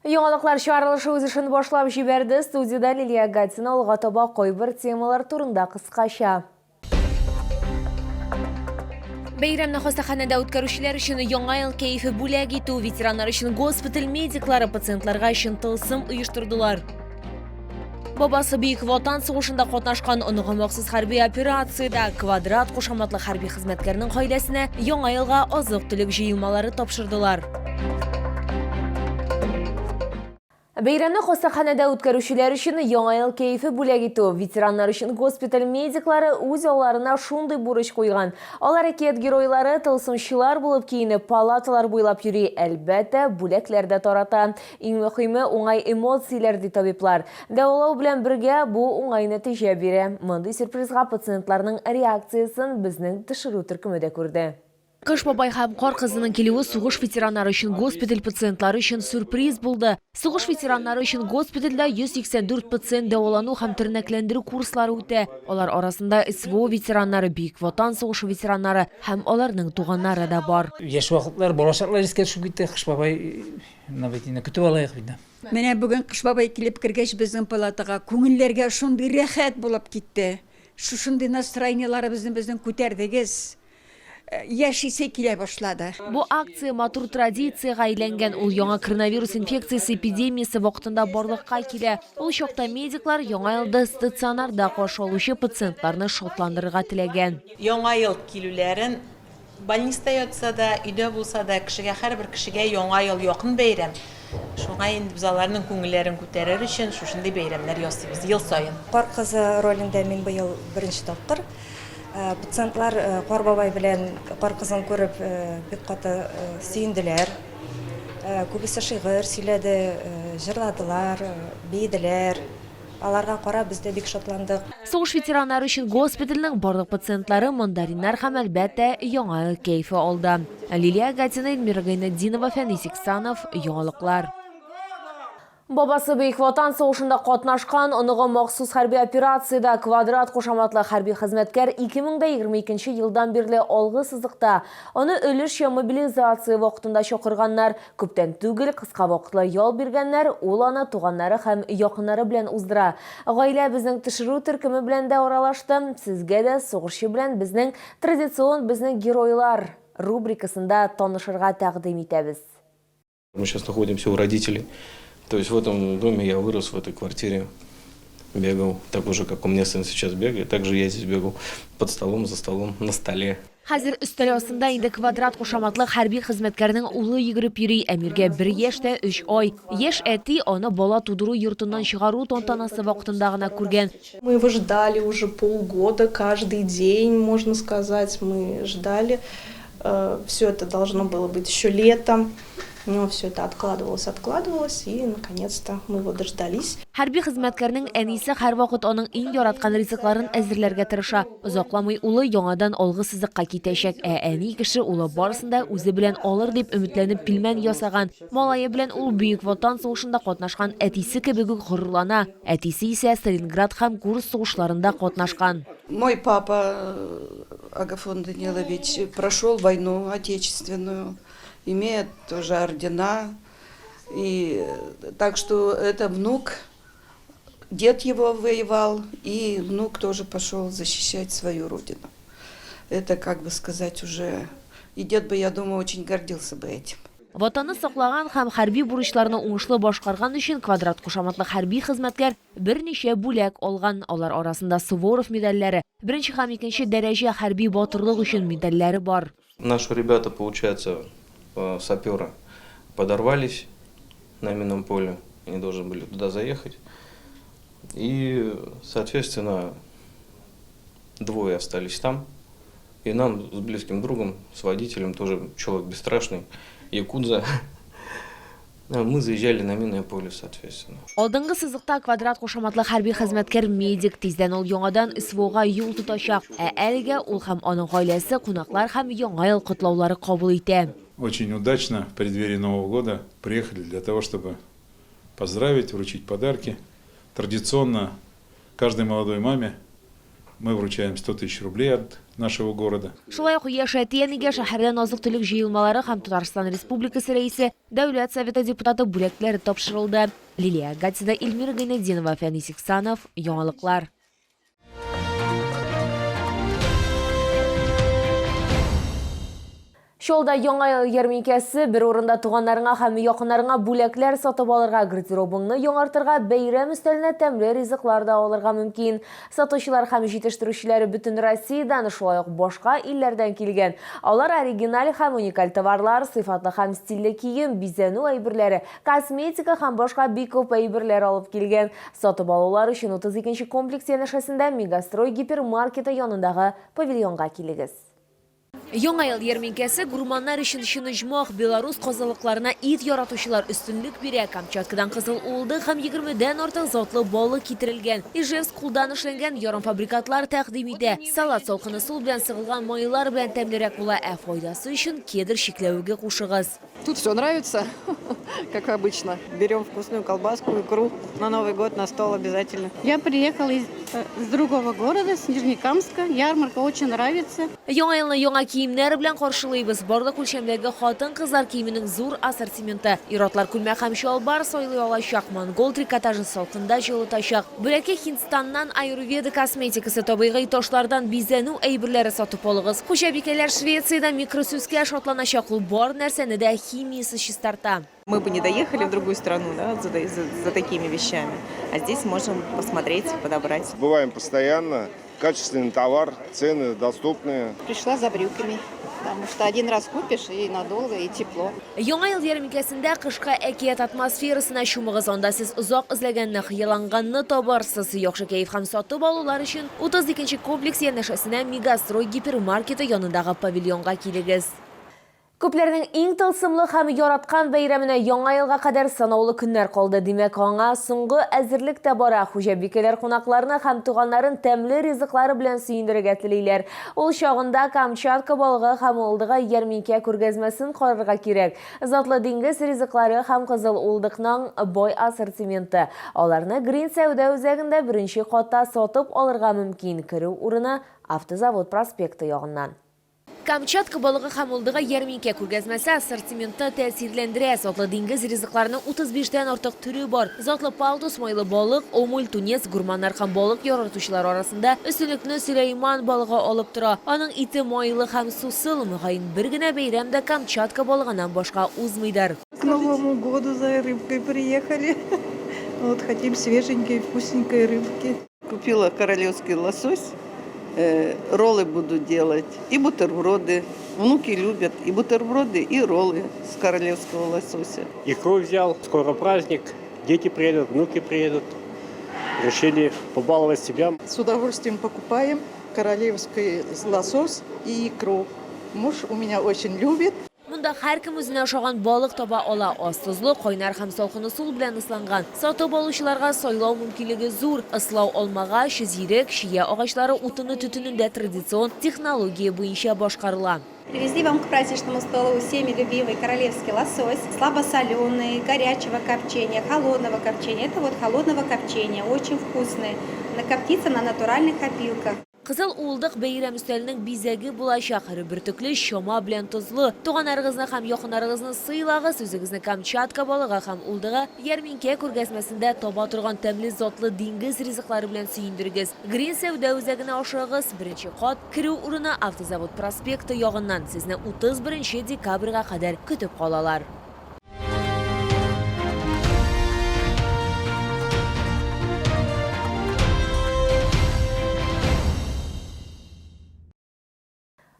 Яңалыклар чыгарылышы үз эшен башлап җибәрде. Студиядә Лилия Гатина алга таба кайбер темалар турында кыскача. Бәйрәмне хастаханәдә үткәрүчеләр өчен яңа ел кәефе бүләк итү, ветераннар өчен госпиталь медиклары пациентларга өчен тылсым оештырдылар. Бабасы Бөек Ватан сугышында катнашкан, оныгы махсус хәрби операциядә Квадрат кушаматлы хәрби хезмәткәрнең гаиләсенә Яңа елга азык-төлек җыелмалары тапшырдылар. Бәйрәмне хастаханәдә үткәрүчеләр өчен Яңа ел кәефе бүләк итү. Ветераннар өчен госпиталь медиклары үз алларына шундый бурыч куйган. Алар әкият геройлары, тылсымчылар булып киенеп, палаталар буйлап йөри, әлбәттә, бүләкләр дә тарата. Иң мөхиме, уңай эмоцияләр, ди табиблар. Дәвалау белән бергә бу уңай нәтиҗә бирә. Мондый сюрпризга пациентларның реакциясен безнең төшерү төркеме дә күрде. Кыш бабай һәм Кар кызының килүе сугыш ветераннары өчен госпиталь пациентлары өчен сюрприз булды. Сугыш ветераннары өчен госпитальдә 184 пациент дәвалану һәм тернәкләндерү курслары үтә. Алар арасында СВО ветераннары, Бөек Ватан сугышы ветераннары һәм аларның туганнары да бар. Яшь вакытлар, балачаклар искә төшеп китте. Кыш бабай менә бит инде көтеп алайык бит. Менә бүген Кыш бабай килеп кергәч безнең палатага, күңелләргә шундый рәхәт булып китте. Шушындый настроениеләребезне безнең күтәрдегез. Яшисе килә башлады. Бу акция матур традициягә әйләнгән, ул яңа коронавирус инфекциясе эпидемиясе вакытында барлыкка килә. Ул чакта медиклар Яңа елда стационарда каршы алучы пациентларны шатландырырга теләгән. Яңа ел килүләрен больниста ятса да, өйдә булса да, кешегә, һәрбер кешегә Яңа ел якын бәйрәм. Шуңа инде без аларның күңелләрен күтәрер өчен шушындый бәйрәмнәр ясыйбыз ел саен. Кар кызы ролендә мин быел беренче тапкыр. Пациентлар Кар бабай белән Кар кызын күреп бик каты сөенделәр. Күбесе шигырь сөйләде, җырладылар, биеделәр. Аларга карап без дә бик шатландык. Сугыш ветераннары өчен госпитальнең барлык пациентлары мандариннар һәм, әлбәттә, Яңа ел кәефе алды. Лилия Гатина, Эльмира Гайнетдинова, Фәнис Иксанов, Яңалыклар. Бабасы Бөек Ватан сугышында катнашкан, оныгы махсус хәрби операциядә Квадрат кушаматлы хәрби хезмәткәр 2022 елдан бирле алгы сызыкта. Аны өлешчә мобилизация вакытында чакырганнар. Күптән түгел кыска вакытлы ял биргәннәр, ул аны туганнары һәм якыннары белән уздыра. Гаилә безнең төшерү төркеме белән дә аралашты. Сезгә дә сугышчы белән безнең традицион Безнең геройлар рубрикасында танышырга тәкъдим итәбез. Мы сейчас находимся у родителей. То есть в этом доме я вырос, в этой квартире бегал. Так же, как у меня сын сейчас бегает, так же я здесь бегал. Под столом, за столом, на столе. Хәзер өстәл астында инде Квадрат кушаматлы хәрби хезмәткәрнең улы йөгереп йөри. Әмиргә бер яшь тә өч ай. Яшь әти аны бала тудыру йортыннан чыгару тантанасы вакытында гына күргән. Мы его ждали уже полгода, каждый день, можно сказать, мы ждали. Все это должно было быть еще летом, но все это откладывалось, откладывалось, и наконец-то мы его дождались. Хәрби хезмәткәрнең әнисе һәрвакыт аның иң яраткан ризыкларын әзерләргә тырыша. Озакламый улы яңадан алгы сызыкка китәчәк, ә әни кеше улы барысын да үзе белән алыр дип өметләнеп пилмән ясаган. Малае белән ул Бөек Ватан сугышында катнашкан әтисе кебек үк горурлана. Әтисе исә Сталинград һәм Курск сугышларында катнашкан. Мой папа Агафон Данилович прошел войну отечественную, имеет тоже ордена. И так что это внук, дед его воевал, и внук тоже пошел защищать свою родину. Это, как бы сказать, уже... И дед бы, я думаю, очень гордился бы этим. Ватанны саклаган һәм хәрби бурычларны уңышлы башкарган өчен Квадрат кушаматлы хәрби хезмәткәр берничә бүләк алган. Алар арасында Суворов медальләре, беренче һәм икенче дәрәҗә хәрби батырлык өчен медальләре бар. Наши ребята, получается, саперы, подорвались на минном поле. Они должны были туда заехать. И, соответственно, двое остались там. И нам с близким другом, с водителем, тоже человек бесстрашный, якудза, мы заезжали на минное поле, соответственно. Алдынгы сызыкта Квадрат кушаматлы хәрби хезмәткәр медик. Тиздән ул яңадан СВОга юл тотачак. Ә әлегә ул һәм аның гаиләсе кунаклар һәм Яңа ел котлаулары кабул итә. Очень удачно в преддверии Нового года приехали для того, чтобы поздравить, вручить подарки. Традиционно каждой молодой маме. Мы вручаем 100 тысяч рублей от нашего города. Шулай ук яшь әти-әнигә шәһәрдән азык-төлек җыелмалары һәм Татарстан Республикасы Рәисе, Дәүләт Советы депутаты бүләкләре тапшырылды. Лилия Гатина, Эльмира Гайнетдинова, Фәнис Ихсанов, Яңалыклар. Чаллыда Яңа ел ярминкәсе, бер урында туганнарыңа һәм якыннарыңа бүләкләр сатып алырга, гардеробыңны яңартырга, бәйрәм өстәленә тәмле ризыклар да алырга мөмкин. Сатучылар һәм җитештерүчеләр бөтен Россиядән, шулай ук башка илләрдән килгән. Алар оригиналь һәм уникаль товарлар, сыйфатлы һәм стильле кием, бизәнү әйберләре, косметика һәм башка бик күп әйберләр алып килгән. Сатып алулар өчен 32 нче комплекс янәшәсендә Мегастрой гипермаркеты янындагы павильонга килегез. Яңа ел ярминкәсе гурманнар өчен чын оҗмах, белорус казылыкларына ит яратучылар өстенлек бирә, Камчаткадан кызыл уылдык һәм егермедән артык затлы балык китерелгән. Ижевск кулдан эшләнгән ярымфабрикатлар тәкъдим итә. Салат салкын ысул белән сыгылган майлар белән тәмлерәк була, ә файдасы өчен кедр чикләвеге кушыгыз. Тут все нравится, как обычно. Берем вкусную колбаску, икру на Новый год на стол обязательно. Я приехала из, э, с другого города, с Нижнекамска. Ярмарка очень нравится. Яңа елны яңа киемнәр белән каршылыйбыз. Барлык үлчәмдәге хатын-кызлар киеменең зур ассортименты. Ир-атлар күлмәк һәм чалбар сайлый алачак. Монгол трикотажы салкында җылытачак. Бүләккә Һиндстаннан аюрведа косметикасы, табигый ташлардан бизәнү әйберләре сатып алыгыз. Хуҗабикәләр Швециядә микросүскә шатланачак, ул бар нәрсәне дә химиясез чистарта. Мы бы не доехали в другую страну, да, за, за, за такими вещами. А здесь можем посмотреть, подобрать. Бываем постоянно. Качественный товар, цены доступные. Пришла за брюками, потому что один раз купишь и надолго, и тепло. Яңа ел ярминкәсендә кышкы әкият атмосферасына чумыгыз, анда сез озак эзләгәнне, хыялланганны табарсыз. Яхшы кәеф һәм сатып алулар өчен 32 нче комплекс янәшәсенә Мегастрой гипермаркеты янындагы павильонга килегез. Күпләрнең иң тылсымлы һәм яраткан бәйрәменә Яңа елга кадәр санаулы көннәр калды. Димәк, аңа соңгы әзерлек тә бара. Хуҗабикәләр кунакларны һәм туганнарын тәмле ризыклары белән сөендерергә телиләр. Ул чагында Камчатка балыгы һәм уылдыгы ярминкә күргәзмәсен карарга кирәк. Затлы диңгез ризыклары һәм кызыл уылдыкның бай ассортименты. Аларны Грин сәүдә үзәгендә беренче катта сатып алырга мөмкин. Керү урыны, Автозавод проспекты ягыннан. Камчатка балыгы һәм уылдыгы ярминкә күргәзмәсе ассортименты тәэсирләндерә. Затлы диңгез ризыкларының 35 тән артык төре бар. Затлы палтус, майлы балык, омуль, тунец, гурманнар һәм балык яратучылар арасында өстенлекне Сөләйман балыгы алып тора. Аның ите майлы һәм сусыл. Мөгаен, бер генә бәйрәм дә Камчатка балыгыннан башка узмыйдыр. К Новому году за рыбкой приехали. Вот хотим свеженькой, вкусненькой рыбки. Купила королевский лосось, э, роллы буду делать и бутерброды. Внуки любят и бутерброды, и роллы с королевского лосося. Икру взял, скоро праздник, дети приедут, внуки приедут. Решили побаловать себя. С удовольствием покупаем королевский лосось и икру. Муж у меня очень любит. Монда һәркем үзенә ошаган балык таба ала. Аз тозлы, кайнар һәм салкын ысул белән ысланган. Сатып алучыларга сайлау мөмкинлеге зур. Ыслау алмагач, зирек, чия агачлары утыны төтенендә традицион технология буенча башкарыла. Привезли вам к праздничному столу всеми любимый королевский лосось, слабосоленый, горячего копчения, холодного копчения. Это вот холодного копчения, очень вкусный. Коптится на натуральных опилках. Кызыл уылдык бәйрәм өстәленең бизәге булачак. Эре бөртекле, чама белән тозлы. Туганнарыгызны һәм якыннарыгызны сыйлагыз, үзегезне Камчатка балыгы һәм уылдыгы ярминкә күргәзмәсендә таба торган тәмле затлы диңгез ризыклары белән сөендерегез. Грин сәүдә үзәгенә ашыгыгыз, беренче кат, керү урыны Автозавод проспекты ягыннан. Сезне 31 нче декабрьгә кадәр көтеп калалар.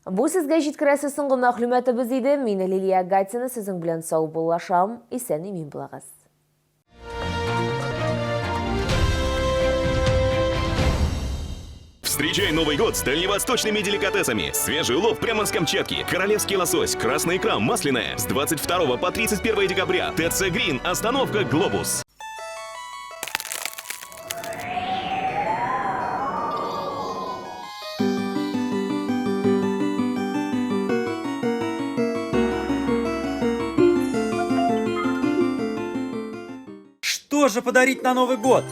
Бу сезгә җиткерәсе соңгы мәгълүматыбыз иде. Мин Лилия Гатина сезнең белән саубуллашам. Исән-имин булыгыз. Встречай Новый год с дальневосточными деликатесами. Свежий улов прямо с Камчатки. Королевский лосось, красная икра, масляная. С 22 по 31 декабря. ТЦ Грин. Остановка Глобус. Что же подарить на Новый год?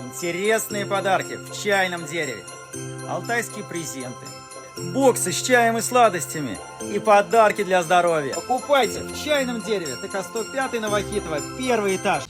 Интересные подарки в чайном дереве. алтайские презенты, боксы с чаем и сладостями и подарки для здоровья. Покупайте в чайном дереве, ТК 105 Новохитово, первый этаж.